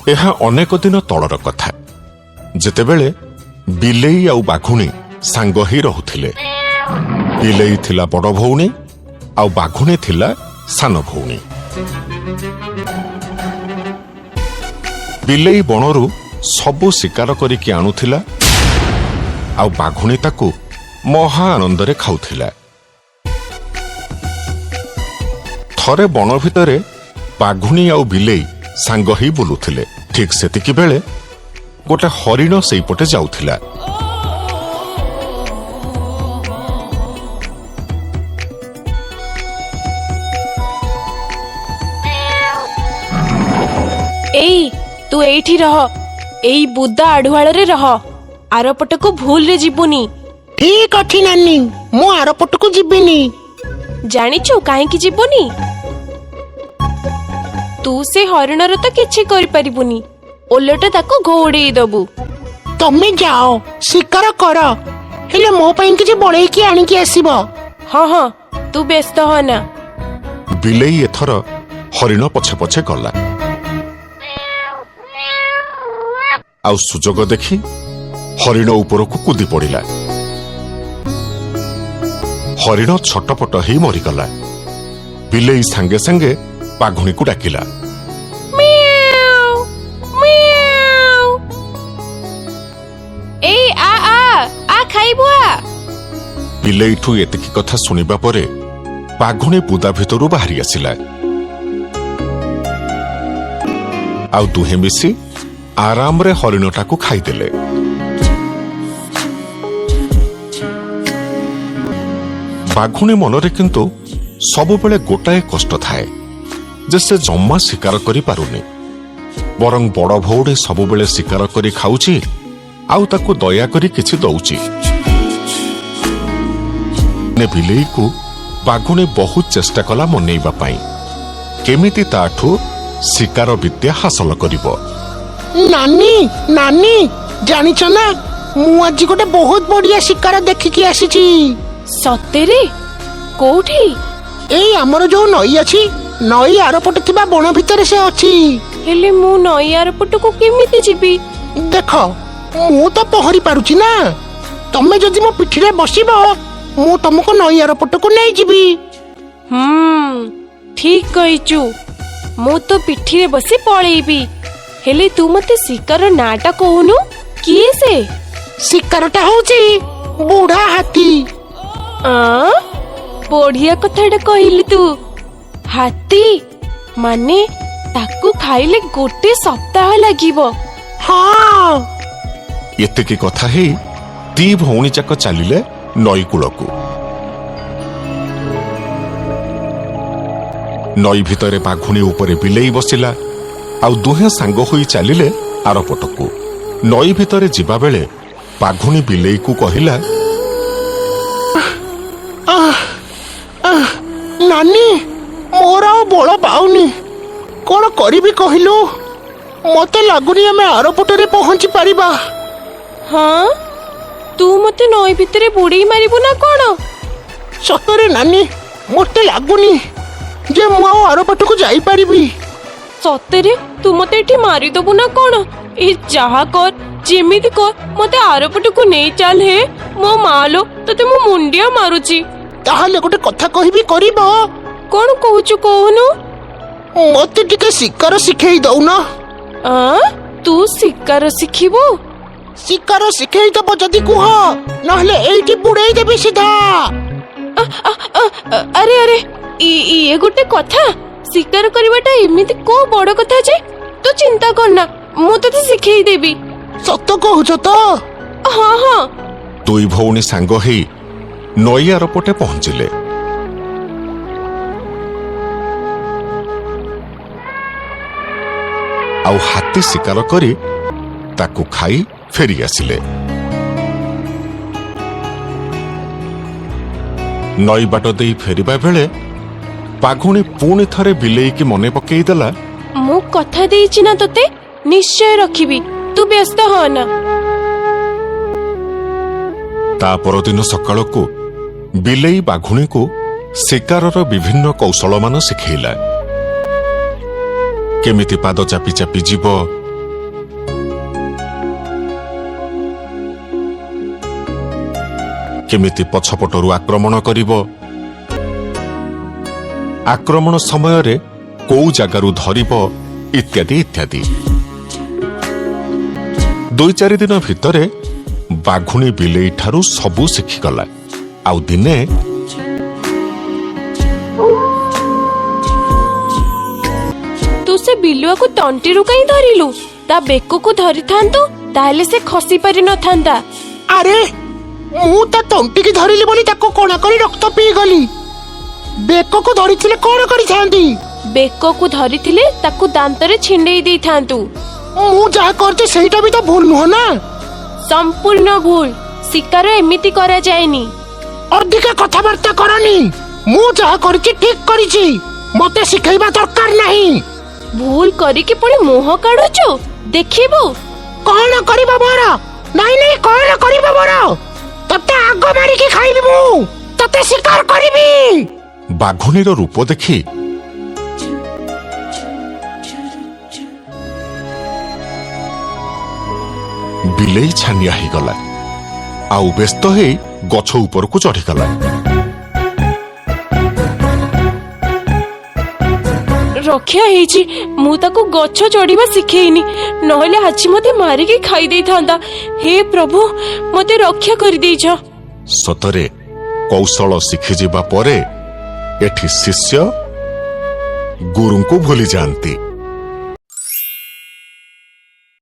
ଏହା ଅନେକ ଦିନ ତଳର କଥା, ଯେତେବେଳେ ବିଲେଇ ଆଉ ବାଘୁଣୀ ସାଙ୍ଗ ହେଇ ରହୁଥିଲେ। ବିଲେଇ ଥିଲା ବଡ଼ ଭଉଣୀ ଆଉ ବାଘୁଣୀ ଥିଲା ସାନ ଭଉଣୀ। ବିଲେଇ ବଣରୁ ସବୁ ଶିକାର କରିକି ଆଣୁଥିଲା ଆଉ ବାଘୁଣୀ ତାକୁ ମହା ଆନନ୍ଦରେ ଖାଉଥିଲା। ଥରେ ବଣ ଭିତରେ ବାଘୁଣୀ ଆଉ ବିଲେଇ ସାଙ୍ଗ ହେଇ ବୁଲୁଥିଲେ। ଠିକ୍ ସେତିକି ବେଳେ ଗୋଟେ ହରିଣ ସେଇପଟେ ଯାଉଥିଲା। ଏଇ, ତୁ ଏଇଠି ରହ, ଏଇ ବୁଦା ଆଢୁଆଳରେ ରହ, ଆରପଟକୁ ଭୁଲରେ ଯିବୁନି। ଠିକ ଅଛି ନାନୀ, ମୁଁ ଆରପଟକୁ ଯିବିନି। ଜାଣିଛୁ କାହିଁକି ଯିବୁନି? ତୁ ସେ ହରିଣର ତ କିଛି କରିପାରିବୁନି, ଓଲଟା ତାକୁ ଘଉଡେଇ ଦବୁ। ତମେ ଯାଅ ଶିକାର କର, ହେଲେ ମୋ ପାଇଁ କିଛି ବଳେଇକି ଆଣିକି ଆସିବ। ହଁ ହଁ, ତୁ ବ୍ୟସ୍ତ ହନା। ବିଲେଇ ଏଥର ହରିଣ ପଛେ ପଛେ ଗଲା ଆଉ ସୁଯୋଗ ଦେଖି ହରିଣ ଉପରକୁ କୁଦି ପଡ଼ିଲା। ହରିଣ ଛଟପଟ ହେଇ ମରିଗଲା। ବିଲେଇ ସାଙ୍ଗେ ସାଙ୍ଗେ ବାଘୁଣୀକୁ ଡାକିଲା। ମିଆଉ, ମିଆଉ। ଏଇ, ଆ ଆ ଆ, ଖାଇବୁ ଆ। ବିଲେଇଠୁ ଏତିକି କଥା ଶୁଣିବା ପରେ ବାଘୁଣୀ ବୁଦା ଭିତରୁ ବାହାରି ଆସିଲା ଆଉ ଦୁହେଁ ମିଶି ଆରାମରେ ହରିଣଟାକୁ ଖାଇଦେଲେ। ବାଘୁଣୀ ମନରେ କିନ୍ତୁ ସବୁବେଳେ ଗୋଟାଏ କଷ୍ଟ ଥାଏ ଯେ ସେ ଜମା ଶିକାର କରିପାରୁନି, ବରଂ ବଡ଼ ଭଉଣୀ ସବୁବେଳେ ଶିକାର କରି ଖାଉଛି ଆଉ ତାକୁ ଦୟାକରି କିଛି ଦଉଛି। ବିଲେଇକୁ ବାଘୁଣୀ ବହୁତ ଚେଷ୍ଟା କଲା ମନେଇବା ପାଇଁ, କେମିତି ତାଠୁ ଶିକାର ବିଦ୍ୟା ହାସଲ କରିବ। ନାନୀ, ନାନୀ, ଜାଣିଛ ନା, ମୁଁ ଆଜି ଗୋଟେ ବହୁତ ବଢିଆ ଶିକାର ଦେଖିକି ଆସିଛି। ସତରେ? କୋଉଠି? ଏଇ ଆମର ଯୋଉ ନଈ ଅଛି, ନଈ ଆରପଟେ ଥିବା ବଣ ଭିତରେ ସେ ଅଛି। ହେଲେ ମୁଁ ନଈ ଆରପଟକୁ କେମିତି ଯିବି? ଦେଖ, ମୁଁ ତ ପହଁରି ପାରୁଛି ନା, ତମେ ଯଦି ମୋ ପିଠିରେ ବସିବ ମୁଁ ତମକୁ ନଈ ଆରପଟକୁ ନେଇଯିବି। ହୁଁ, ଠିକ କହିଛୁ, ମୁଁ ତୋ ପିଠିରେ ବସି ପଳେଇବି। ହେଲେ ତୁ ମତେ ଶିକାର ନାଁଟା କହୁନୁ, କିଏ ସେ? ଶିକାରଟା ହଉଛି ବୁଢା ହାତୀ। ଆଁ, ବଢିଆ କଥାଟା କହିଲି ତୁ। ହାତୀ ମାନେ ତାକୁ ଖାଇଲେ ଗୋଟେ ସପ୍ତାହ ଲାଗିବ। ହଁ। ଏତିକି କଥା ହେଇ ଦି ଭଉଣୀ ଯାକ ଚାଲିଲେ ନଈ କୂଳକୁ। ନଈ ଭିତରେ ବାଘୁଣୀ ଉପରେ ବିଲେଇ ବସିଲା ଆଉ ଦୁହେଁ ସାଙ୍ଗ ହୋଇ ଚାଲିଲେ ଆରପଟକୁ। ନଈ ଭିତରେ ଯିବାବେଳେ ବାଘୁଣୀ ବିଲେଇକୁ କହିଲା, ନାନୀ, ମୋର ଆଉ ବଳ ପାଉନି, କଣ କରିବି କହିଲୁ? ମତେ ଲାଗୁନି ଆମେ ଆରପଟରେ ପହଞ୍ଚି ପାରିବା। ହଁ, ତୁ ମତେ ନଈ ଭିତରେ ବୁଡେଇ ମାରିବୁ ନା କଣ? ସତରେ ନାନୀ, ମତେ ଲାଗୁନି ଯେ ମୁଁ ଆଉ ଆରପଟକୁ ଯାଇପାରିବି। ସତରେ ତୁ ମତେ ଏଠି ମାରିଦବୁ ନା କଣ? ଏ ଯାହା କର, ଯେମିତି କର, ମତେ ଆରପଟକୁ ନେଇ ଚାଲ ହେ। ମୋ ମା ଲୋ, ତତେ ମୁଁ ମୁଣ୍ଡିଆ ମାରୁଛି। ତାହେଲେ ଗୋଟେ କଥା କହିବି, କରିବ? କଣ କହୁଛୁ କହୁନୁ? ମତେ ଟିକେ ଶିକାର ଶିଖେଇ ଦଉନ। ଆଁ, ତୁ ଶିକାର ଶିଖିବୁ? ଶିକାର ଶିଖେଇ ଦବ ଯଦି କୁହ, ନହେଲେ ଏଇଠି ବୁଡେଇ ଦେବି ସିଧା। ଆରେ ଆରେ, ଇଏ ଗୋଟେ କଥା? ଶିକାର କରିବାଟା ଏମିତି କୋଉ ବଡ କଥା ଯେ? ତୁ ଚିନ୍ତା କରନା, ମୁଁ ତତେ ଶିଖେଇ ଦେବି। ସତ କହୁଛ ତ? ହଁ ହଁ। ଦୁଇ ଭଉଣୀ ସାଙ୍ଗ ହେଇ ନଈ ଆରପଟେ ପହଞ୍ଚିଲେ। ଆଉ ହାତୀ ଶିକାର କରି ତାକୁ ଖାଇ ଫେରି ଆସିଲେ। ନଈ ବାଟ ଦେଇ ଫେରିବା ବେଳେ ବାଘୁଣୀ ପୁଣି ଥରେ ବିଲେଇକି ମନେ ପକେଇ ଦେଲା, ମୁଁ କଥା ଦେଇଛି ନା ତତେ, ନିଶ୍ଚୟ ରଖିବି, ତୁ ବ୍ୟସ୍ତ ହନା। ତା ପରଦିନ ସକାଳକୁ ବିଲେଇ ବାଘୁଣୀକୁ ଶିକାରର ବିଭିନ୍ନ କୌଶଳମାନ ଶିଖେଇଲା। କେମିତି ପାଦ ଚାପି ଚାପି ଯିବ, କେମିତି ପଛପଟରୁ ଆକ୍ରମଣ କରିବ, ଆକ୍ରମଣ ସମୟରେ କୋଉ ଜାଗାରୁ ଧରିବ, ଇତ୍ୟାଦି ଇତ୍ୟାଦି। 2-4 ଦିନ ଭିତରେ ବାଘୁଣୀ ବିଲେଇ ଠାରୁ ସବୁ ଶିଖିଗଲା। ଆଉ ଦିନେ ତୁ ସେ ବିଲୁଆକୁ ତଣ୍ଟିରୁ କାହିଁ ଧରିଲୁ? ତା ବେକକୁ ଧରିଥାନ୍ତୁ, ତାହେଲେ ସେ ଖସି ପାରି ନଥାନ୍ତା। ଆରେ, ମୁଁ ତା ତଣ୍ଟିକି ଧରିଲି ବୋଲି ତାକୁ କଣା କରି ରକ୍ତ ପିଇଗଲି। ବେକକୁ ଧରିଥିଲେ କଣ କରିଥାନ୍ତି? ବେକକୁ ଧରିଥିଲେ ତାକୁ ଦାନ୍ତରେ ଛିଣ୍ଡେଇ ଦେଇଥାନ୍ତୁ। ମୁଁ ଯାହା କରିଛି ସେଇଟା ବି ତ ଭୁଲ ନୁହଁ ନା? ସମ୍ପୂର୍ଣ୍ଣ ଭୁଲ। ଶିକାର ଏମିତି କରାଯାଏନି। ଅଧିକା କଥାବାର୍ତ୍ତା କରନି। ମୁଁ ଯାହା କରିଛି ଠିକ କରିଛି, ମତେ ଶିଖେଇବା ଦରକାର ନାହିଁ। ଭୁଲ କରିକି ପୁଣି ମୁହଁ କାଢୁଛୁ, ଦେଖିବୁ। କଣ କରିବ ମୋର? ନାଇଁ ନାଇଁ, କଣ କରିବ ମୋର? ତତେ ଆଗ ମାରିକି ଖାଇବି ମୁଁ, ତତେ ଶିକାର କରିବି। ବାଘୁଣୀର ରୂପ ଦେଖି ବିଲେଇ ଛାନିଆ ହେଇଗଲା ଆଉ ବ୍ୟସ୍ତ ହେଇ ଗଛ ଉପରକୁ ଚଢ଼ିଗଲା। ରକ୍ଷା ହେଇଛି, ମୁଁ ତାକୁ ଗଛ ଚଢିବା ଶିଖେଇନି, ନହେଲେ ଆଜି ମତେ ମାରିକି ଖାଇ ଦେଇଥାନ୍ତା। ହେ ପ୍ରଭୁ, ମତେ ରକ୍ଷା କରିଦେଇଛ। ସତରେ କୌଶଳ ଶିଖିଯିବା ପରେ ଏଠି ଶିଷ୍ୟ ଗୁରୁଙ୍କୁ ଭୁଲି ଯାଆନ୍ତି।